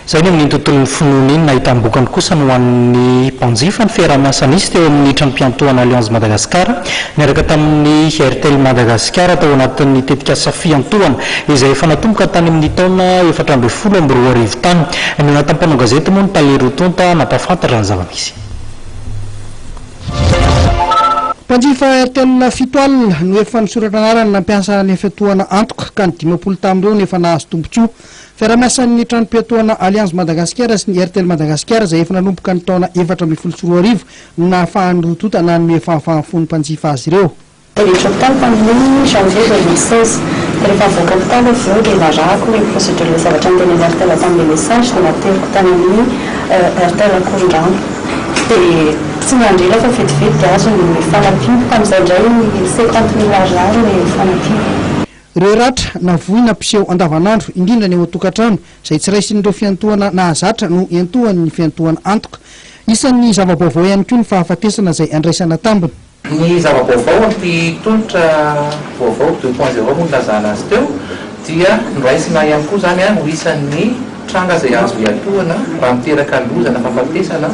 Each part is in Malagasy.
Izay ny amin'ny tontolon'ny finoana iny. Nahitam-bokany kosa ny ho an'ny mpanjifa ny fiaraha-miasa nisy teo amin'ny tranom-piantohana Allianz Madagascar niaraka tamin'ny Airtel Madagasikara tao anatin'ny tetikasa fiantohana izay efa natomboka tany amin'ny taona 2014 tany. Nihaona tamin'ny mpanao gazety moa ny tale roa tonta nampahafantatra ny zava-misy. Mpanjifa Airtel 70 no efa nisoratra anarana nampiasa ny fiantohana antoka ka ny 50 tamin'ireo no efa nahazo tombontsoa. Fiaraha-miasan'ny tranom-piantohana Allianz Madagasikara sy ny Airtel Madagasikara izay efa nanomboka ny taona 2014 no nahafahan'ny roa tonta nanome fahafaham-po ny mpanjifa azy ireo. Tafiditra hopitaly tamin'ny janvier 2016. Dia rehefa nivoaka hopitaly avy eo dia narahako ilay procédure ilay zavatra notenenin'ny Airtel tamin'ilay message dia nateriko tany amin'ny Airtel Ankorondrano. Dia tsy niandry ela fa vetivety dia azo ny fanampiana. Tamin'izay indray 50 mille ariary ilay fanampiana. Ireo ratra na voina mpiseho andavanandro, indrindra ny ao an-tokantrano, izay tsy raisin'ireo fiantohana nahazatra no iantohan'ny fiantohana antoka. Isan'ny zava-baovao ihany koa ny fahafatesana izay andraisana tambiny. Ny zava-baovao amin'ity tolotra vaovao deux point zéro moa nilazana azy teo dia noraisina ihany koa izany ho isan'ny tranga izay azo iantohana raha miteraka loza na fahafatesana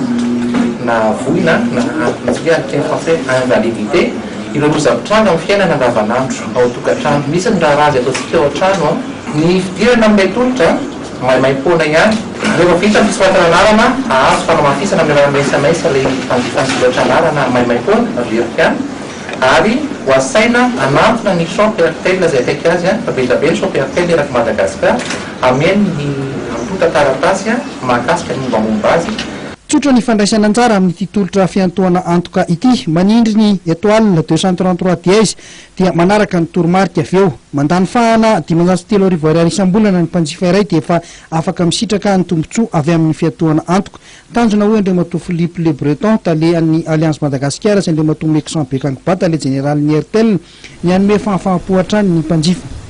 na voina na antony teny français invalidité ireo loza mitranga amin'ny fiainana andavanandro ao an-tokantrano. Misy ny raharaha izay ataontsika ao an-trano. Ny fidirana amin'ilay tolotra, maimaim-poana ihany. Rehefa vita ny fisoratana anarana, hahazo fanamafisana amin'ny alalan'ny sms ilay mpanjifa nisoratra anarana maimaim-poana, averiko ihany, ary ho asaina hanantona ny shop Airtel izay akaiky azy, fa be dia be ny shop Airtel erak'i Madagasikara, hameno ny antontan-taratasy mahakasika ny mombamomba azy. Tsotra ny fandraisana anjara amin'ity tolotra fiantohana antoka ity. Manindry ny étoile 233 dièse dia manaraka ny toromarika avy eo. Mandany fahana 3500 ariary isam-bolana ny mpanjifa iray dia efa afaka misitraka ny tombontsoa avy amin'ny fiantohana antoka. Tanjona hoy Andriamatoa Philippe Le Breton, tale an'ny Allianz Madagasikara sy Andriamatoa Mexan Bekangba, tale jeneralin'ny Airtel, ny hanome fahafaham-po hatrany ny mpanjifa.